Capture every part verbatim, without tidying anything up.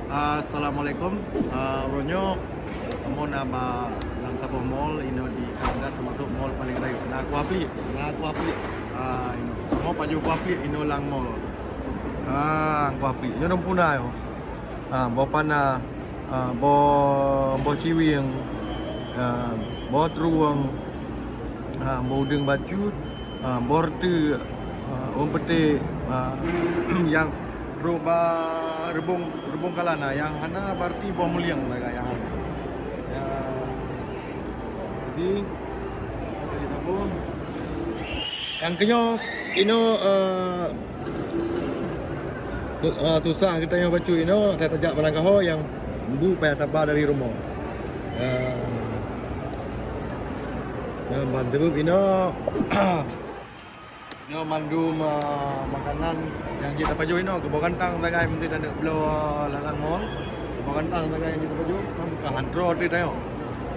Assalamualaikum. Ah, uroe nyoe kamoe na ba lam saboh mall inoe di Kanada, teumasok mall paleng rayeuk. Na kuah pliek, na kuah pliek. Ah, inoe. Kamoe pajoh kuah pliek inoe lam mall. Ah, kuah pliek. Nyoe dum puna yo. Ah, boh pana, ah, boh, boh ciwieng, ah, boh trueng, ah, boh udeueng bacut, ah, boh reuteuek, ah, ôn peutek, ah, nyang trok ba reubong, reubong kalana nyang hana, berarti boh mulieng mereka nyang hana. Ya. Jadi, jadi apa? Nyang keunyoe inoe, eh, su-, eh, susah geutanyoe bacut inoe, tajak barang kaho nyang bu payah taba dari rumoh. Eh, eh, ban teubeup inoe, inoe mandum, eh, makanan nyang jeuet tapajoh inoe, keuboh gantang sagai meusti taneuk bloe, eh, lam mall. Keuboh gantang sagai nyang jeuet tapajoh, kan ka han troh teuk tanyoe.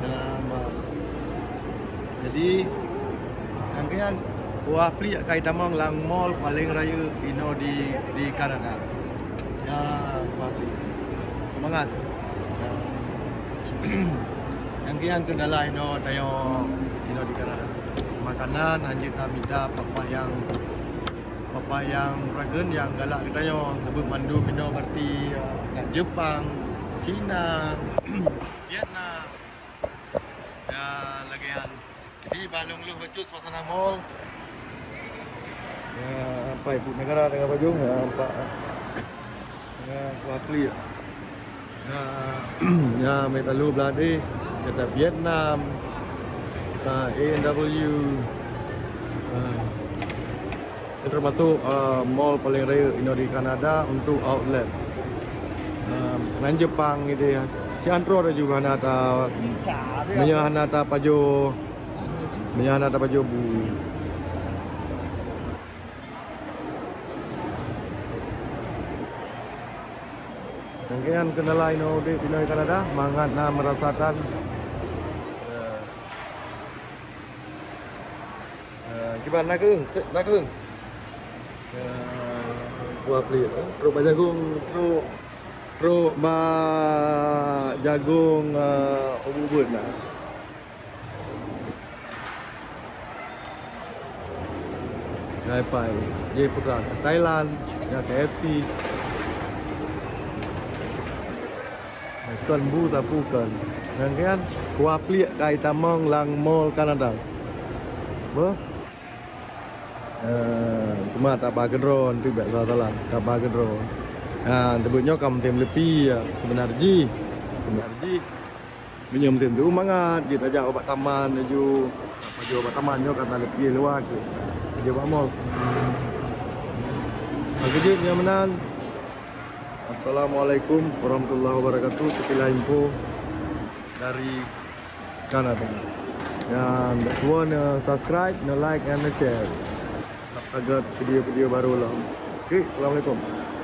Eh, ma-, Jadi, nyang keunan, kuah pliek ka jitamong lam mall paleng rayeuk inoe di, di Kanada. Ya, kuah pliek. Seumangat. Ya. Nyang keunan kendala inoe tanyoe inoe di Kanada. Makanan hanjeuet tamita bapak nyang, bapak nyang ragen nyang galak geutanyoe, teubeup mandum inoe berarti, ya, Jepang, Cina, Vietnam. Ya, lagèe nyan. Jadi, bah lôn lheueh bacut suasana mall. Ya, nampak ibu negara dengan baju. Ya, nampak. Ya, kuah pliek. Ya, ya, meutalu beladé. Kata Vietnam. Kata A and W. Ya. Nyoe teumasok, eh, mall paleng rayeuk inoe di Kanada untuk outlet. Eh, ngon Jepang idéh. Sian troh laju hana ta-, meunyoe hana tapajoh, meunyoe hana tapajoh bu. Nyang keunan kendala inoe udép inoe di Kanada, mangat na meurasakan, eh, Eh, kiban na keueng, na keueng. Eh, kuah pliek, eh. Trok bak jagong, trok, trok bak jagong, eh, ubit-ubit na. Hai pai, jai putra Thailand, ya K F C. Kon bu sapeue kon. Nyang keunan, kuah pliek ka jitamong lam mall Kanada. Beuh? Eh, cuma taba keudroe, tu biasa salah. Taba keudroe. Ha, teubeuet nyoe ka musim leupie, ya. Seubeuna jih. Seubeuna jih. Meunyoe musim tu mangat, jeuet tajak ubak taman laju. Pajoh ubak taman nyoe ka na leupie luwa keuh. Pajoh ubak mall. Oke, jeuet nyoe meunan. Assalamualaikum warahmatullahi wabarakatuh. Sekilas info dari Kanada. Dan dak lupa na subscribe, na like, and na share. Agar video-video baru lom. Oke, assalamualaikum.